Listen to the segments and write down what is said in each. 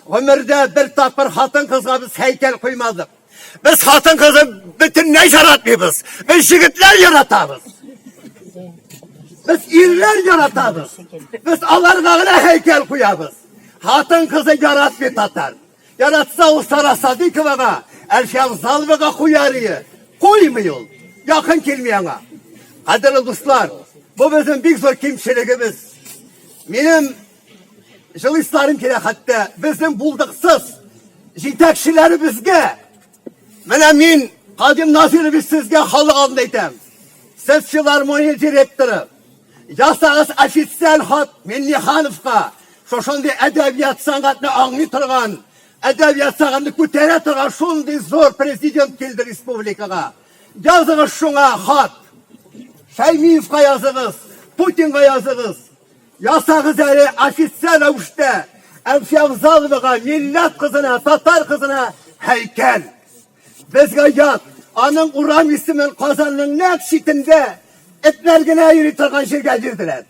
Гомердә бер тапкыр хатын-кызга без һәйкәл куймадык. Без хатын-кызны бөтенләй яратмыйбыз. Без егетләр яратабыз. Без ирләр яратабыз. Без аларга гына һәйкәл куябыз. Хатын-кызны яратмый татар. Яратса ул Сара Садыковага, Әлфия Авзаловага куяр ие. Куймый ул. Якын килми аңа. Кадерле дуслар, бу безнең бик зур кимчелегебез. Минем җылыйсларым килә хәтта безнең булдыксыз җитәкчеләребезгә. Менә мин Кадим Назирович сезгә халык алдында әйтәм. Сез филармония директоры. Ясагыз официаль хат Миннихановка. Шушындый әдәбият сәнгатьне аңлый торган, әдәбият сәнгатьне күтәрә торган шундый зур президент килде республикага. Языгыз шуңа хат. Шәймиевка языгыз, Путинга языгыз. Ясагыз әле официаль рәвештә Әлфия Авзаловага, милләт кызына, татар кызына һәйкәл. Безгә ят, аның урам исемен Казанның нәкъ читендә этләр генә йөри торган җиргә бирделәр.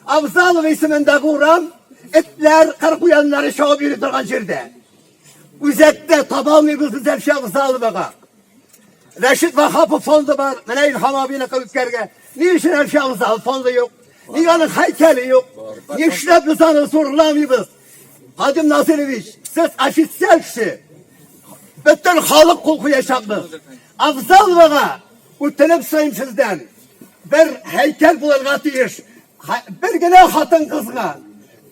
Авзалова исемендәге урам этләр, кыр куяннары чабып йөри торган җирдә. Үзәктә таба алмыйбыз без Әлфия Авзаловага. Рәшит Вахапов фонды бар, менә Илһам абыйныкы үткәргә. Ни өчен Әлфия Авзалов фонды юк? Нигә аның һәйкәле юк? Нишләп без аны зурламыйбыз? Кадим Насырович, сез официаль кеше. Бөтен халык кул куячакбыз. Авзаловага үтенеп сорыйм сездән. Бер һәйкәл булырга тиеш. Бер генә хатын-кызга.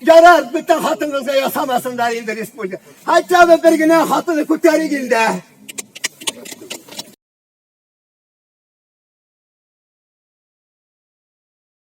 Ярар, бөтен хатын-кызга ясамасыннар инде республика. Хотя бы бер генә хатыны күтәрик инде.